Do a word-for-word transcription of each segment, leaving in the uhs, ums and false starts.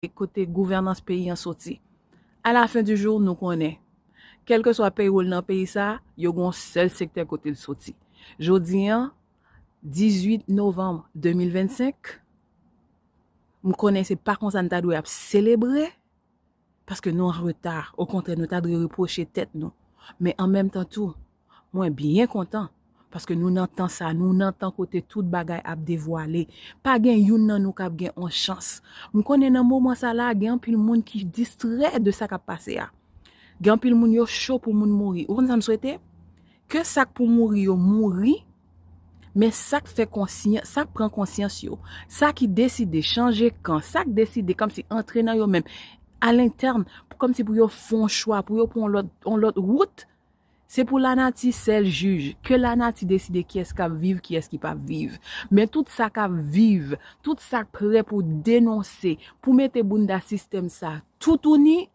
kote gouvènans peyi an soti. A la fen di jou, nou konnen, kèlkeswa peyi w nan peyi sa, yo gen yon sèl sektè kote l soti. Jodi an, dizuit novanm de mil vennsenk, m konnen se pa konsa n ta dwe ap selebre, paske nou an reta. Okontrè, nou ta dwe repwoche tèt nou. Men an menm tan tou, mwen byen kontan, paske nou nan tan sa, nou nan tan kote tout bagay ap devwale. Pa gen youn nan nou k ap gen on chans. M konnen nan moman sa la, gen anpil moun ki distrè de sa k ap pase a. Gen anpil moun yo cho pou moun mouri. Ou konn sa m swete? Ke sa k pou mouri yo mouri, men sa k fè konsyans, sa k pran konsyans yo, sa ki deside chanje kan, sa k deside kòmsi antre nan yo menm, alentèn, kòmsi pou yo fè yon chwa, pou yo pran yon lòt, yon lòt wout, se pou lanati sèl jij. Ke lanati deside kiyès k ap viv, kiyès ki p ap viv. Men tout sa k ap viv, tout sa k prè pou denonse, pou mete bounda sistèm sa toutouni,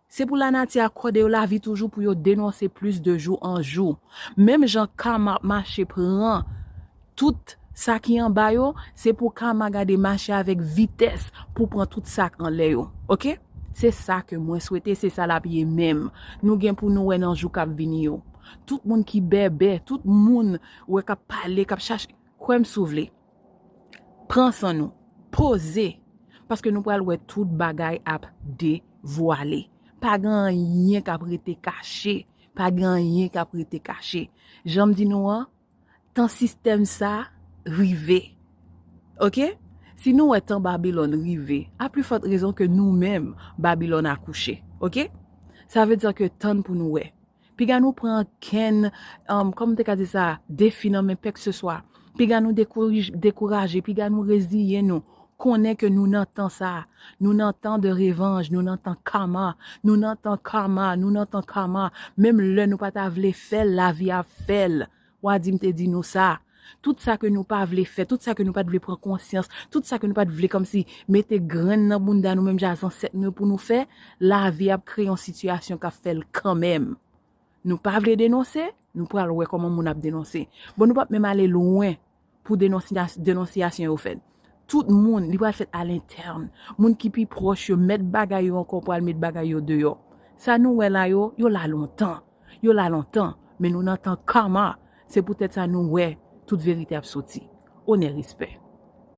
se pou lanati akòde yo lavi toujou pou yo denonse plis de jou an jou. Menm jan kama ap mache pran tout sa ki anba yo, se pou kama gade mache avèk vitès pou pran tout sa k anlè yo. Oke? Se sa ke mwen swete, se sa l ap ye menm. Nou gen pou nou wè nan jou k ap vini yo. Tout moun ki bèbè, tout moun wè k ap pale, k ap chache, kwè m si w vle. Pran san nou. Poze. Paske nou pral wè tout bagay ap devwale. Pa gen anyen k ap rete kache. Pa gen anyen k ap rete kache. Jan m di nou an, tan sistèm sa rive. Oke? Si nou wè tan Babilòn rive, a pli fòt rezon ke nou menm, Babilòn akouche. Oke? Sa vle di ke tann pou nou wè. Piga nou pran kenn, um, kòman m te ka di sa, defi nan men kèlkeswa. Piga nou dekouraj-, dekouraje, piga nou reziye nou. Konnen ke nou nan tan sa, nou nan tan de revanj, nou nan tan kama, nou nan tan kama, nou nan tan kama. Menm lè nou pa ta vle fè l, lavi ap fè l. W a di m te di nou sa. Tout sa ke nou pa vle fè, tout sa ke nou pa t vle pran konsyans, tout sa ke nou pa t vle kòmsi mete grenn nan bounda nou menm jan zansèt nou yo pou nou fè, lavi ap kreye yon sitiyasyon k ap fè l kanmenm. Nou pa vle denonse, nou pral wè kòman moun ap denonse. Bon, nou p ap menm ale lwen pou denonsya-, denonsiyasyon yo fèt. Tout moun, li pral fèt alentèn. Moun ki pi pwòch yo, mèt bagay yo ankò pral met bagay yo deyò. Sa nou wè la yo, yo la lontan. Yo la lontan, men nou nan tan kama. Se poutèt sa nou wè tout verite ap soti. Onè, respè.